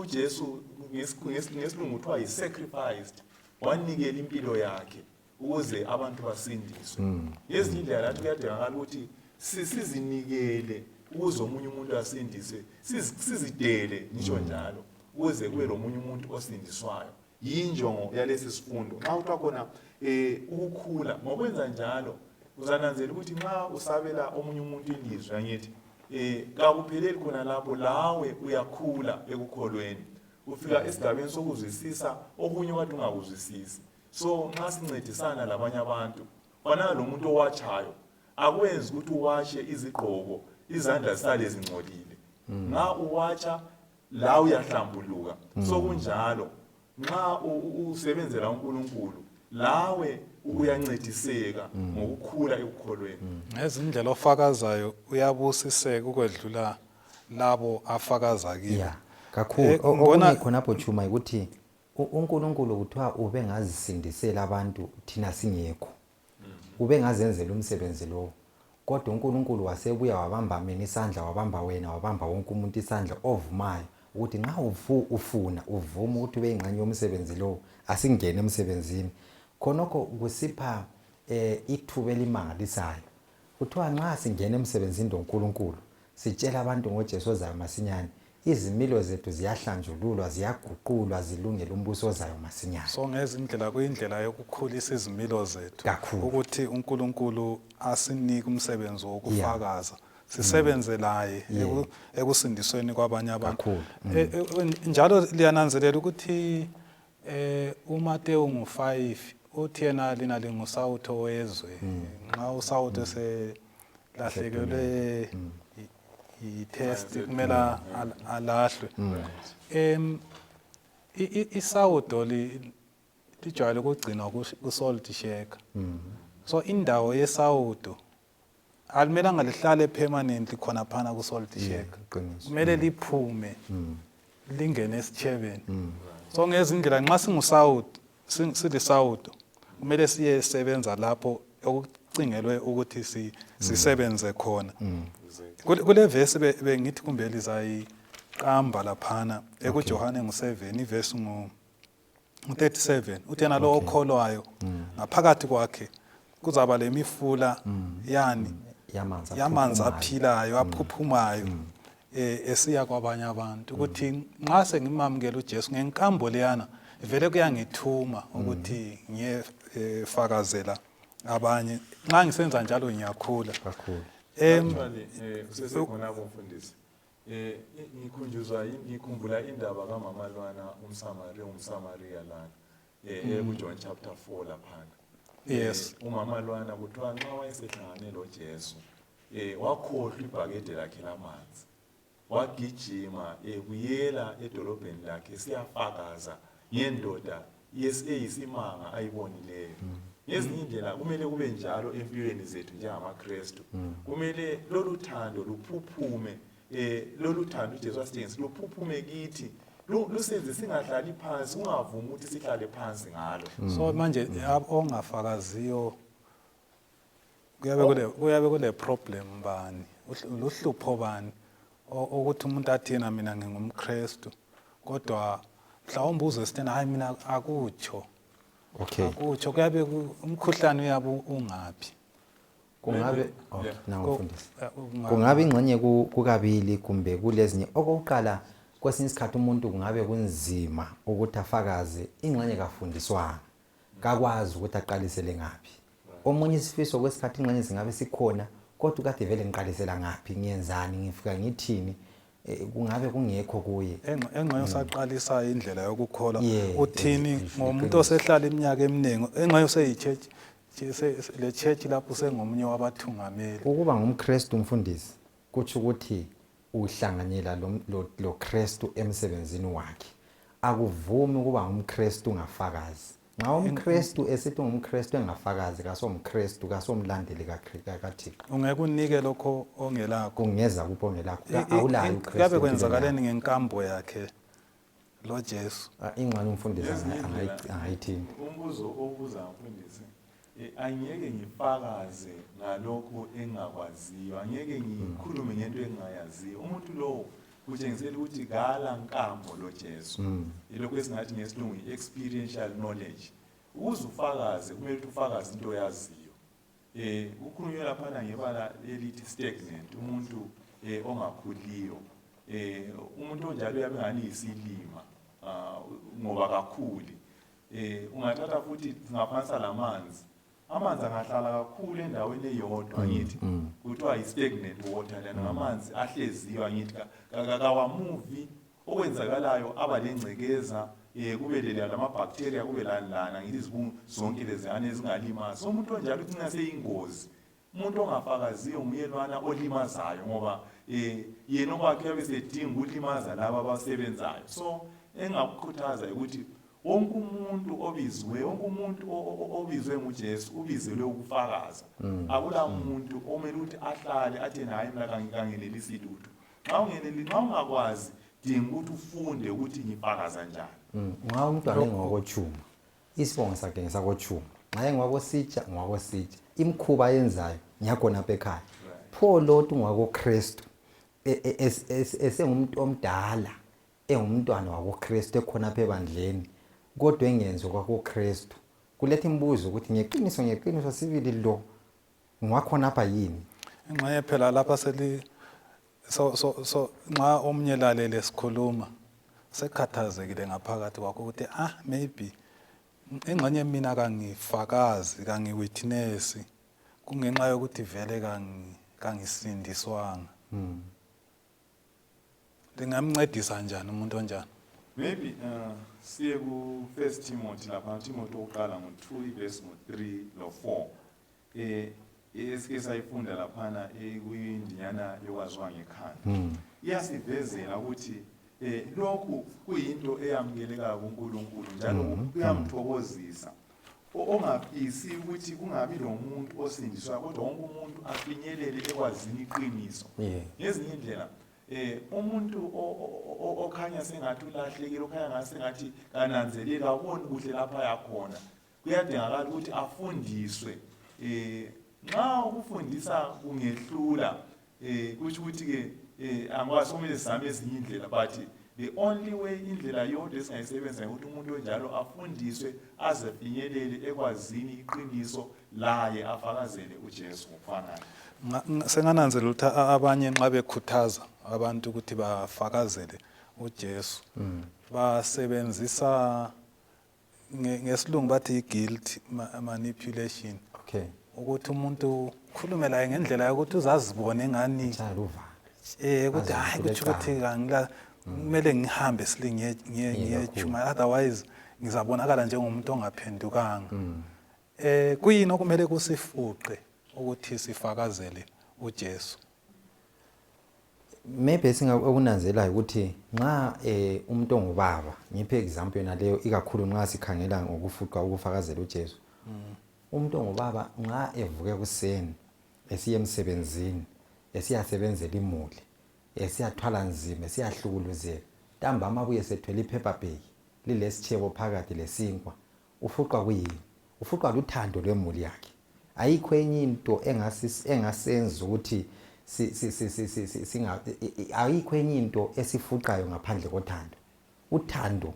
UJesu ngesilungu kuthiwa yi-sacrificed, wanikela impilo yakhe ukuze abantu basindiswe. Ngezinye indlela lathi kuyadingakala ukuthi sizinikele ukuze omunye umuntu asindiswe, sizidele ngisho njalo ukuze kube lomunye umuntu osindiswayo. Yinjongo yalesi sifundo nxa kuthiwa khona ukukhula. Ngokwenza njalo uzananzela ukuthi nxa usabela omunye umuntu ilizwi, angithi kakupheleli khona lapho, lawe uyakhula ekukholweni, ufika esigabeni sokuzwisisa okunye okade ungakuzwisisi. So nxa sincedisana labanye abantu, fanana lo muntu owatshayo, akwenzi ukuthi uwashe izigqoko izandla zisale zingcolile. Nxa uwatsha la uyahlambuluka. So kunjalo nxa usebenzela uNkulunkulu, lawe uyancediseka ngokukhula ekukholweni. Ngezindlela ofakazayo uyabusiseka ukwedlula labo afakaza kibo. Yeah, kakhulu. Okunye khonapho Chuma ukuthi uNkulunkulu kuthiwa ubengazisindisela abantu thina singekho. Ubengazenzela umsebenzi lowo. Kodwa uNkulunkulu wasebuya wabamba mina isandla, wabamba wena, wabamba wonke umuntu isandla ovumayo ukuthi nxa ufuna uvuma ukuthi ube ingxenye yomsebenzi lowo, asingene emsebenzini. Khonokho kusipha ithuba elimangalisayo. Kuthiwa nxa singena emsebenzini loNkulunkulu, sitshela abantu ngoJesu ozayo masinyane, izimilo zethu ziyahlanjululwa, ziyaguqulwa, zilungele umbuso ozayo masinyane. So ngezindlela kuyindlela yokukhulisa izimilo zethu. Kakhulu. Ukuthi uNkulunkulu asinike umsebenzi wokufakaza. Sisebenze laye ekusindisweni kwabanye abantu. Kakhulu. Njalo liyananzelela ukuthi uMateyu ngu-5 uthi yena lina lingusawutho wezwe. Nxa usawutho selahlekelwe i-test kumele alahlwe. Isawudo lijwayele ukugcinwa ku-salt shaker. So indawo yesawudo alimelanga lihlale permanently khona phana ku-salt shaker. Kumele liphume lingene esitshebeni. So ngezindlela nxa singusawudo, silisawudo, kumele siyesebenza lapho okucingelwe ukuthi sisebenze khona. Kule verse bengithi kumbe lizayiqamba laphana ekuJohane ngu-7 ivesi ngu-37, uthi yena lo okholwayo ngaphakathi kwakhe kuzaba lemifula yani yamanzi aphilayo aphuphumayo esiya kwabanye abantu. Ukuthi nxa sengimamukela uJesu ngenkambo leyana vele kuyangithuma ukuthi ngiyefakazela abanye. Nxa ngisenza njalo ngiyakhula kakhulu. Actually, usesekhona mfundisi. Ngikhunjuzwa ngikhumbula indaba kamama lwana umSamaria, umSamaria lana ku John chapter 4 laphana. Umama lwana kuthiwa nxa wayesehlangane loJesu wakhohlwa ibhakede lakhe lamanzi, wagijima ebuyela edolobheni lakhe siyafakaza ngendoda eyisimanga ayibonileyo. Ngezinye indlela kumele kube njalo empilweni zethu njengamaKristu. Kumele lolu thando luphuphume, lolu thando uJesu asitshengisa luphuphume kithi, lusenze singahlali phansi, ungavumi ukuthi sihlale phansi ngalo. So manje ongafakaziyo kuyabe kule problem bani, luhlupho bani ukuthi umuntu athi yena mina ngingumKristu kodwa mhlawumbe uzwe sithena hayi mina akutsho. Akutsho, kuyabe umkhuhlane uyabe ungaphi. Kungabe mfundisi. Kungabe ingxenye kukabili kumbe kulezinye. Okokuqala kwesinye isikhathi umuntu kungabe kunzima ukuthi afakaze, ingxenye kafundiswanga, kakwazi ukuthi aqalisele ngaphi. Omunye isifiso kwesikhathi ingxenye zingabe sikhona kodwa kade vele ngiqalisela ngaphi, ngiyenzani, ngifika ngithini, kungabe kungekho kuye. Engxenye usaqalisa indlela yokukholwa. Uthini ngomuntu osehlala iminyaka eminingi, engxenye useyi-church, le church lapho usengomunye wabathungameli. Ukuba ngumKristu mfundisi kutsho ukuthi uhlanganyela lo Kristu emsebenzini wakhe. Akuvumi ukuba ngumKristu ungafakazi. Nxa umKristu esithi ungumKristu engafakazi, kasomKristu, kasomlandeli kaThixo. Ungeke unike lokho ongelakho. Kungeza kupho ongelakho. Awulayo uKristu. Kuyabe kwenzakaleni ngenkambo yakhe lo Jesu? Ingxenye umfundisi angayithinta. Umbuzo obuza mfundisi, angeke ngifakaze ngalokho engakwaziyo, angeke ngikhulume ngento engingayaziyo. Umuntu lowo Kutshengisela ukuthi kala nkambo loJesu. Yilokhu esingathi ngesilungu i-experiential knowledge. Ukuze ufakaze kumele ukuthi ufakaze into oyaziyo. Kukhulunywe laphana ngebala elithi stagnant, umuntu ongakhuliyo. Umuntu onjalo uyabe engani yisilima, ngoba kakhuli. Ungathatha futhi singaphansa lamanzi. Amanzi angahlala kakhulu endaweni eyodwa, angithi kuthiwa yi-stagnant water lana, ngamanzi ahleziyo, angithi kawamuvi. Okwenzakalayo aba lengcekeza, kube lama-bacteria, kube lani lana, angithi izibungu zonke leziyana ezingalimaza. So umuntu onjalo ugcina seyingozi. Umuntu ongafakaziyo nguye lwana olimazayo, ngoba yena okwakhe uyabe sedinga ukulimaza laba abasebenzayo. So engakukhuthaza ukuthi wonke umuntu obiziwe, wonke umuntu obizwe nguJesu ubizelwe ukufakaza. Akula muntu omele ukuthi ahlale athi yena hayi mina kangenelisi lutho. Nxa ungeneli, nxa ungakwazi, dinga ukuthi ufunde ukuthi ngifakaza njani. Nxa umntwana engowakoTshuma, isibongo sakhe ngesakoTshuma. Nxa engowakositsha, ngowakositsha. Imikhuba ayenzayo ngiyakhonapha ekhaya. Pho lothi ungowakoKristu, esengumuntu omdala, engumntwana wakoKristu ekhonapha ebandleni, kodwa engenzi okwakoKristu. Kuletha imibuzo ukuthi ngeqiniso, ngeqiniso sibili lo ngwakhonapha yini? Ingxenye phela lapha seli so so so nxa omunye lalele sikhuluma sekhathazekile ngaphakathi kwakho ukuthi maybe ingxenye mina kangifakazi, kangiwitness, kungenxa yokuthi vele kangisindiswanga. Lingamncedisa njani umuntu onjani? Maybe siye ku 1 Timothy lapha, Timothy oqala ngo-2 verse ngo-3 lo-4. Esike sayifunda laphana kwindinyana yokwaziwa ngekhanda. Iyasivezela ukuthi lokhu kuyinto eyamukelekayo kuNkulunkulu njalo kuyamthokozisa. Ongafisi ukuthi kungabi lomuntu osindiswayo, kodwa wonke umuntu afinyelele ekwazini iqiniso. Ngezinye indlela umuntu okhanya sengathi ulahlekile, okhanya ngasengathi kananzeleli, akuboni kuhle lapha yakhona, kuyadingakala ukuthi afundiswe. Nxa ukufundisa kungehlula, kusho ukuthi ke angikwazi, kumele sizame ezinye indlela, but the only way, indlela yodwa esingayisebenzisa ukuthi umuntu onjalo afundiswe aze afinyelele ekwazini iqiniso, laye afakazele uJesu ngokufanayo. Sengananzelela ukuthi abanye nxa bekhuthaza abantu ukuthi bafakazele uJesu, basebenzisa ngesilungu bathi i-guilt manipulation. Ukuthi umuntu ukhulume laye ngendlela yokuthi uzazibone ngani, ukuthi hayi kutsho ukuthi kangila, kumele ngihambe sile ngiyechuma, otherwise ngizabonakala njengomuntu ongaphendukanga. Kuyini okumele kusifuqe ukuthi sifakazele uJesu? Maybe okunanzelayo ukuthi nxa umuntu ongubaba, ngiphe example yona leyo, ikakhulu nxa sikhangela ngokufuqa ukufakazela uJesu. Umuntu ongubaba nxa evuka ekuseni esiya emsebenzini, esiyasebenzela imuli, esiyathwala nzima, esiyahlukuluzeka, ntambama abuye sethwele iphepha bag lilesitshebo phakathi lesinkwa, ufuqwa kuyini? Ufuqwa luthando lwemuli yakhe. Ayikho enye into engasenza ukuthi ayikho enye into esifuqayo ngaphandle kothando. Uthando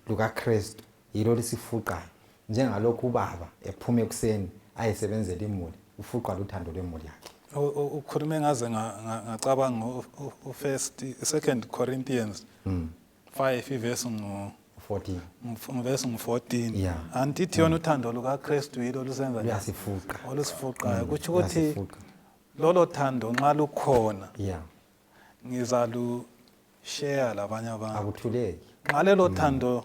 lukaKristu yilo lisifuqayo. Njengalokhu ubaba ephuma ekuseni ayesebenzela imuli, ufuqwa luthando lwemuli yakhe. Ukhulume ngaze ngacabanga u-first, 2 Corinthians 5 ivesi ngu 14. Verse ngu 14. Antithi yona uthando lukaKristu yilo lusenza njani? Luyasifuqa. Olusifuqayo. Kutsho ukuthi Luyasifuqa. lolo thando nxa lukhona, ngizalu share labanye abantu. Akuthuleki. Nxa lelo thando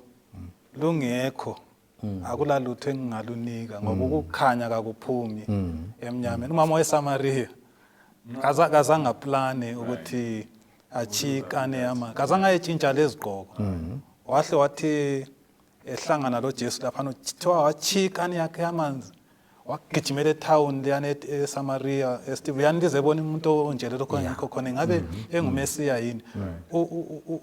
lungekho, akula lutho engingalunika, ngoba ukukhanya kakuphumi emnyameni. Umama weSamaria kazange plane ukuthi achikane ama, kazange ayetshintsha lezigqoko. Wahle wathi ehlangana loJesu laphana, kuthiwa wachikane yakhe amanzi, wagijimela etown leyana eSamaria, esithi buyani lizebona umuntu onjele lokho ngikho khona, ingabe enguMesiya yini?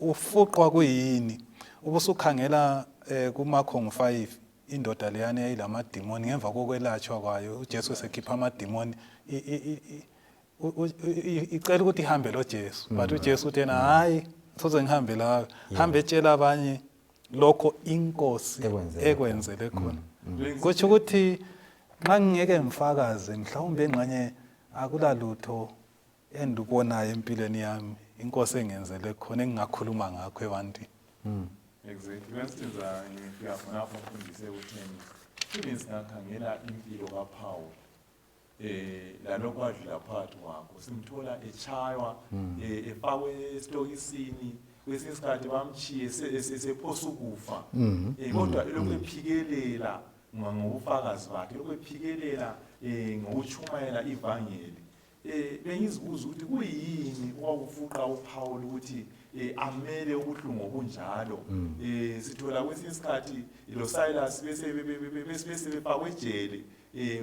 Ufuqwa kuyini? Ubusukhangela kuMakho ngu-5, indoda leyana eyayilamadimoni, ngemva kokwelatshwa kwayo uJesu esekhipha amadimoni, icela ukuthi ihambe loJesu, but uJesu uthi yena hayi. Soze ngihambe la, hambe etshela abanye lokho inkosi ekwenzele khona. Mm. Kutsho ukuthi nxa ngingeke ngifakaze mhlawumbe engxenye akulalutho endibonayo empilweni yami inkosi engenzele khona engingakhuluma ngakho ebantwini. Exactly. Kwensiza ngifika khonapho mfundisi ekutheni even singakhangela impilo kaPaul lalokhu adlula phakathi kwakho simthola echaywa efakwe esitokisini kwesinye isikhathi bamchiye sephosa ukufa kodwa elokhu ephikelela ngobufakazi bakhe elokhu ephikelela ngokutshumayela ivangeli. Bengizibuza ukuthi kuyini okwakufuqa uPaul ukuthi amele ubuhlungu obunjalo. Sithola kwesinye isikhathi lo Silas bese bese befakwe ejele,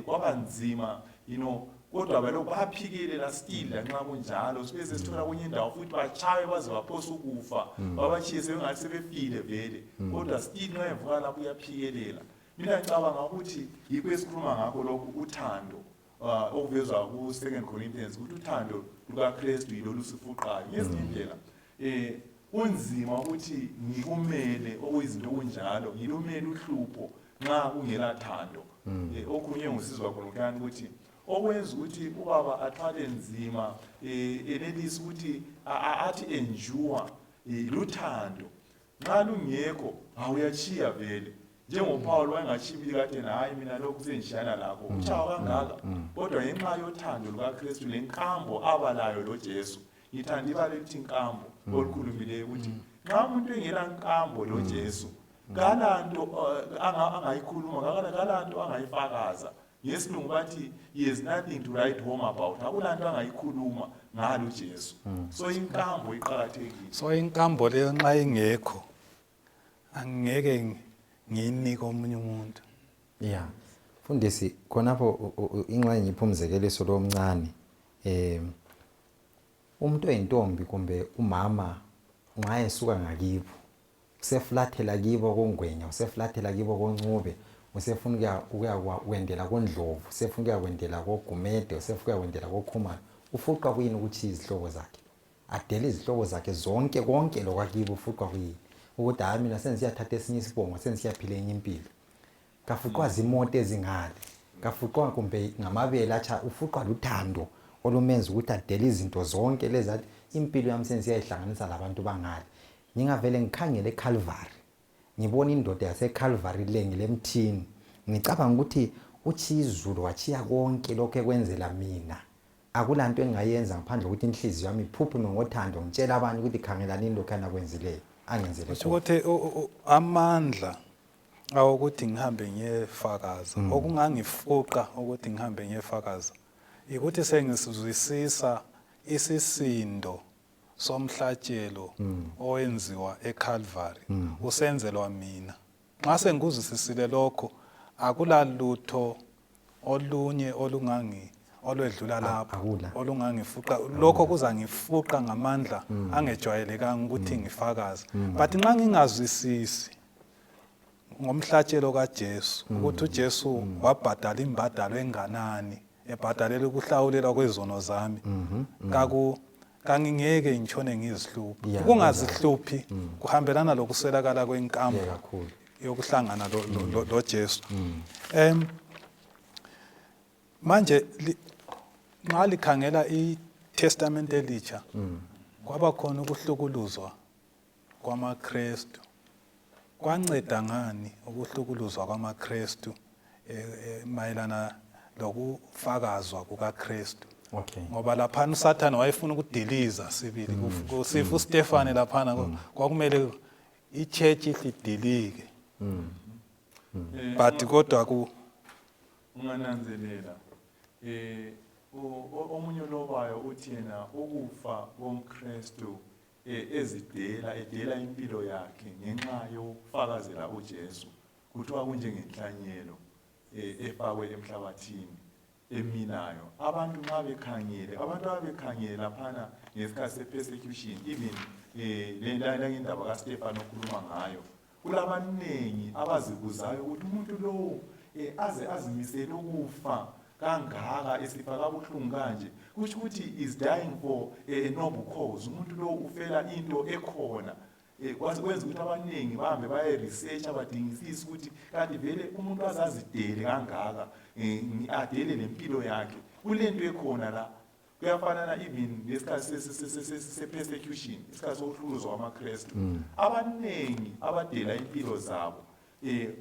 kwaba nzima kodwa balokhu baphikelela still lanxa kunjalo. Sibese sithola kwenye indawo futhi bachaywe baze baphosa ukufa, babachiye sebengathi sebefile vele, kodwa still nxa evuka lapho uyaphikelela. Mina ngicabanga ukuthi yikho esikhuluma ngakho lokhu uthando okuvezwa ku-2 Corinthians ukuthi uthando lukaKristu yilo lusifuqayo. Ngezinye indlela kunzima ukuthi ngikumele okuyizinto okunjalo, ngilumele uhlupho nxa kungela thando. Okhulunywe ngusizwa khonokuyani ukuthi okwenza ukuthi ubaba athwale nzima enelise ukuthi athi endure luthando. Nxa lungekho awuyachiya vele. NjengoPaul wayengatshibili kade na hayi mina lokhu sengishiyana lakho uchawa kangaka, kodwa ngenxa yothando lukaKristu lenkambo abalayo loJesu. Ngithanda ibala elithi inkambo olukhulumileyo ukuthi nxa umuntu engela nkambo loJesu kalanto angayikhuluma, kalanto angayifakaza. Ngesilungu bathi he has nothing to write home about, akulanto angayikhuluma ngalo Jesu. So inkambo iqakathekile. So inkambo leyo nxa ingekho angeke ngiyinike omunye umuntu. Yeah. Mfundisi khonapho ingxenye ngipha umzekeliso lo omncane. Umuntu oyintombi kumbe umama nxa esuka ngakibo usefulathela kibo koNgwenya, usefulathela kibo koNcube, usefuna ukuya kwendela koNdlovu, usefuna ukuya kwendela koGumede, usefuna ukuya kwendela koKhumalo. Ufuqwa kuyini ukuthi izihlobo zakhe adele izihlobo zakhe zonke konke lokwakibo? Ufuqwa kuyini ukuthi hayi mina sengiyathatha esinye isibongo, sengisiyaphila enye impilo? Kafuqwa zimoto ezingale, kafuqwa kumbe ngamabele atsha, ufuqwa luthando olumenza ukuthi adele izinto zonke lezi, athi impilo yami sengiyayihlanganisa labantu bangale. Ngingavele ngikhangele eCalvary, ngibona indoda yaseCalvary le ngilemthini, ngicabanga ukuthi utshiya izulu watshiya konke lokhu ekwenzela mina. Akulanto engingayenza ngaphandle kokuthi inhliziyo yami iphuphume ngothando, ngitshela abanye ukuthi khangelanini lokhu anakwenzileyo angenzele Kusho ukuthi amandla awokuthi ngihambe ngiyefakaza, okungangifuqa ukuthi ngihambe ngiyefakaza ukuthi sengisizwisisa isisindo somhlatshelo owenziwa eCalvary usenzelwa mina. Nxa sengikuzwisisile lokho, akulalutho olunye olungangi olwedlula lapho olungangifuqa. Lokho kuzangifuqa ngamandla angejwayelekanga ukuthi ngifakaze. But nxa ngingazwisisi ngomhlatshelo kaJesu, ukuthi uJesu wabhadala imbadalo enganani ebhadalela ukuhlawulelwa kwezono zami, kaku kangingeke ngitshone ngizihlupha. Ukungazihluphi kuhambelana lokuswelakala kwenkambo yokuhlangana loJesu. Manje nxa likhangela iTestament elitsha, kwaba khona ukuhlukuluzwa kwamaKristu. Kwanceda ngani ukuhlukuluzwa kwamaKristu mayelana lokufakazwa kukaKristu? Ngoba laphana uSathane wayefuna ukudiliza sibili. Kusifa uStefane laphana, kwakumele i-church ihlidilike. But kodwa ku Ungananzelela omunye olobayo uthi yena ukufa komKristu ezidela edela impilo yakhe ngenxa yokufakazela uJesu kuthiwa kunjengenhlanyelo efakwe emhlabathini emilayo. Abantu nxa bekhangele, abantu ababekhangele laphana ngesikhathi se-persecution, even langendaba kaStefano okhuluma ngayo, kulabaningi abazibuzayo ukuthi umuntu lowo aze azimisele ukufa. kangaka, esifa kabuhlungu kanje, kusho ukuthi is dying for a noble cause. Umuntu lo ufela into ekhona. Kwenza ukuthi abaningi bahambe baye-research, badingisise ukuthi kanti vele umuntu azazidele kangaka, adele nempilo yakhe kule nto ekhona la. Kuyafanana even nesikhathi se-persecution, isikhathi sokuhlukuluzwa kwamaKrestu. Abaningi abadela impilo zabo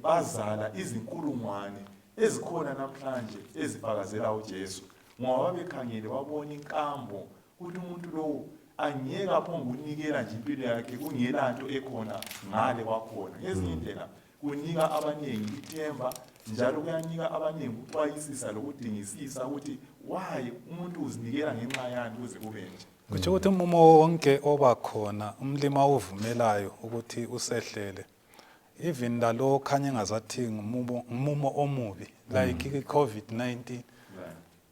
bazala izinkulungwane ezikhona namhlanje ezifakazela uJesu, ngoba babekhangele babona inkambo ukuthi umuntu lowo angeke aphonge ukunikela nje impilo yakhe kungelanto ekhona ngale kwakhona. Ngezinye indlela kunika abaningi ithemba, njalo kuyanika abaningi ukuxwayisisa lokudingisisa ukuthi why umuntu uzinikela ngenxa yani kuze kube nje. Kutsho ukuthi umumo wonke oba khona umlimi awuvumelayo ukuthi usehlele, even lalo khanye engazathi ngumumo omubi like i-COVID-19.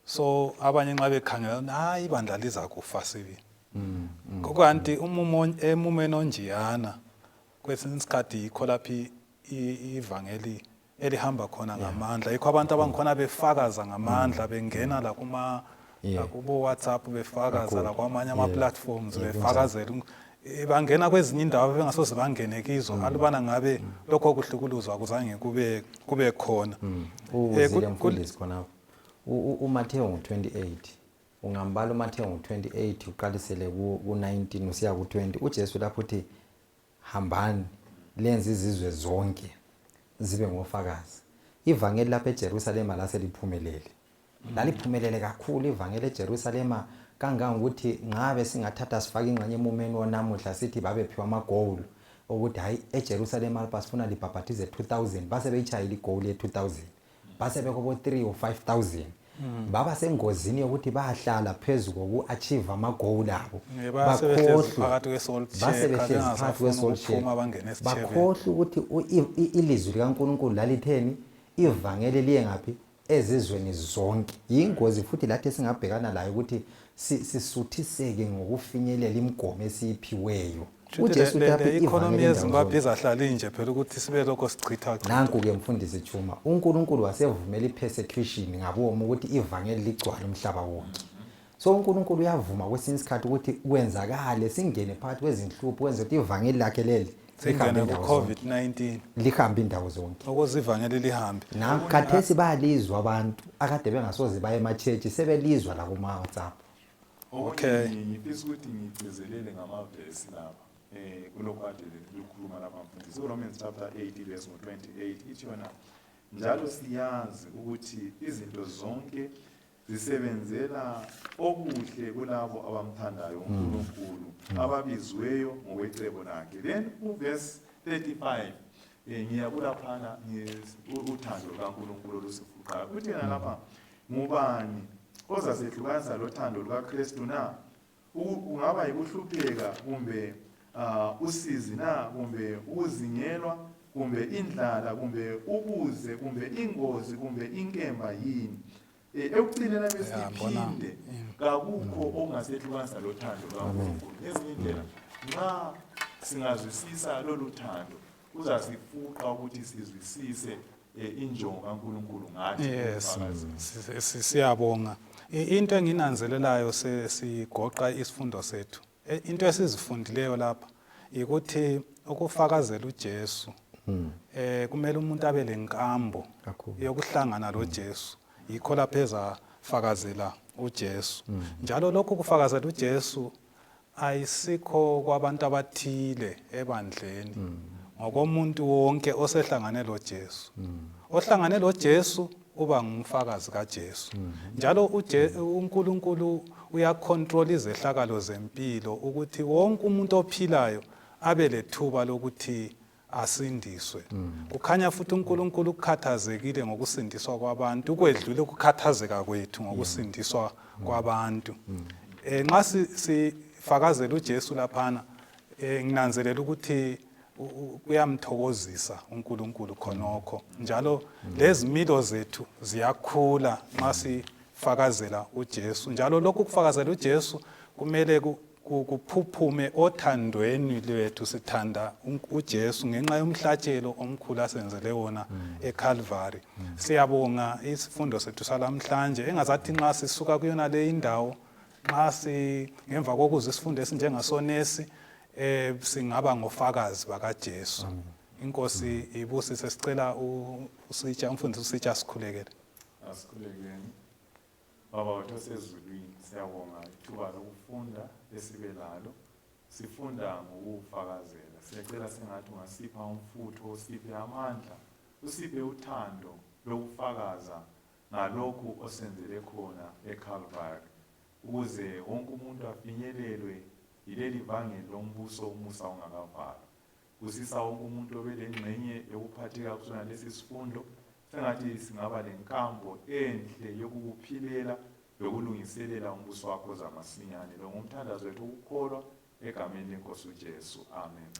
So abanye nxa bekhangela, hayi, ibandla liza kufa sibili, kanti umumo emumeni onjiyana kwesinye isikhathi yikho lapho ivangeli elihamba khona ngamandla, yikho abantu abangikhona befakaza ngamandla, bengena la kuma kubo WhatsApp befakaza, la kwamanye ama platforms befakazela, bangena kwezinye indawo bengasoze bangene kizo alubana ngabe lokho kuhlukuluzwa akuzange kube khona. Uzile mfundisi khonapho. UMathewu ngo-28, ungambala uMathewu ngo-28 uqalisele ku-19 usiya ku-20, uJesu lapho uthi hambani lenze izizwe zonke zibe ngofakazi. Ivangeli lapha eJerusalema laseliphumelele, laliphumelele kakhulu ivangeli eJerusalema, kangangokuthi ngabe singathatha sifake ingxenye emumeni wonamuhla sithi babephiwa amagowulu ukuthi hayi, eJerusalema lapha sifuna libhabhathize 2000, base beyitshayile igowuli ye-2000, base bekubo 3 or 5000. Baba sengozini yokuthi bayahlala phezu koku-achieve amagowuli abo. Base behlezi phakathi kwe-salt base shaker, behlezi phakathi bengasafuni kwe-salt ukuphuma shaker. bangene esitshebeni. Bakhohlwa ukuthi ilizwi likaNkulunkulu lalitheni, ivangeli liye ngaphi, ezizweni zonke. Yingozi futhi lathi esingabhekana layo ukuthi sisuthiseke ngokufinyelela imigomo esiyiphiweyo. Shuthi uJesu le uthi apha le economy ivangeli indawo yeZimbabwe zonke. izahlala inje phela ukuthi sibe lokho sichitha chitha. Nanku-ke mfundisi Chuma, uNkulunkulu wasevumela i-persecution ngabomu ukuthi ivangeli ligcwale umhlaba wonke. So uNkulunkulu uyavuma kwesinye isikhathi ukuthi kwenzakale singene phakathi kwezinhlupho kwenze ukuthi ivangeli lakhe leli lihambe Singene indawo zonke, ku-COVID-19 lihambe indawo zonke. Ukuze ivangeli lihambe. Na khathesi bayalizwa abantu akade bengasoze baye ema-church, sebelizwa la kuma-WhatsApp. Okay. Okunye ngifisa ukuthi ngigcizelele ngamavesi lapha kulokhu kade lukhuluma lapha mfundisi. Romans chapter 8 verse 28 ithi yona, njalo siyazi ukuthi izinto zonke zisebenzela okuhle kulabo abamthandayo uNkulunkulu, ababizweyo ngokwecebo lakhe. Then uverse 35, ngiya kulaphana uthando lukaNkulunkulu olusifuqayo. Uthi yena lapha, ngubani ozasehlukanisa lothando lukaKristu na? Kungaba yikuhlupheka kumbe usizi na, kumbe ukuzingelwa, kumbe indlala, kumbe ubuze, kumbe ingozi, kumbe inkemba yini? Ekucineni Ya, mbona. besiphinde kakukho okungasehlukanisa lothando lukaNkulunkulu. Ngezinye indlela nxa singazwisisa lolu thando kuzasifuqa ukuthi sizwisise injongo kaNkulunkulu ngathi. Yes, umfakazi. Siyabonga. Into enginanzelelayo sigoqa isifundo sethu. Into esizifundileyo lapha ukuthi ukufakazela uJesu kumele umuntu abe lenkambo Kakhulu. yokuhlangana loJesu. Yikho lapha ezafakazela uJesu. Njalo lokhu kufakazela uJesu ayisikho kwabantu abathile ebandleni. Ngokomuntu wonke osehlangane loJesu. Ohlangane loJesu uba ngumfakazi kaJesu. Njalo uNkulunkulu uyacontrol izehlakalo zempilo ukuthi wonke umuntu ophilayo abe lethuba lokuthi asindiswe. Kukhanya futhi uNkulunkulu ukhathazekile ngokusindiswa kwabantu ukwedlula ukukhathazeka kwethu ngokusindiswa kwabantu. Nxa sifakazela uJesu laphana, nginanzelela ukuthi kuyamthokozisa uNkulunkulu khonokho, njalo lezimilo zethu ziyakhula nxa sifakazela uJesu. Njalo lokhu kufakazela uJesu kumele Kuphuphume othandweni lwethu, sithanda uJesu ngenxa yomhlatshelo omkhulu asenzele wona eCalvary. Siyabonga isifundo sethu salamhlanje, engazathi nxa sisuka kuyona le indawo, nxa si ngemva kokuzwa isifundo esinjengasonesi, singaba ngofakazi bakaJesu. Inkosi ibusise. Sicela usitsha umfundisi usitsha sikhulekele. Asikhulekeni. Baba wethu osezulwini, siyabonga ithuba lokufunda esibe lalo. Sifunda ngokufakazela. Siyacela sengathi ungasipha umfutho, usiphe amandla, usiphe uthando lokufakaza ngalokhu osenzele khona eCalvary, ukuze wonke umuntu afinyelelwe yileli vangeli lombuso umusa ungakavalwa. Busisa wonke umuntu obelengxenye yokuphatheka kusona lesi sifundo. Sengathi singaba lenkambo enhle yokukuphilela lokulungiselela umbuso wakho oza masinyane. Lo ngumthandazo wethu wokukholwa egameni lenkosi uJesu. Amen.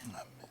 Amen.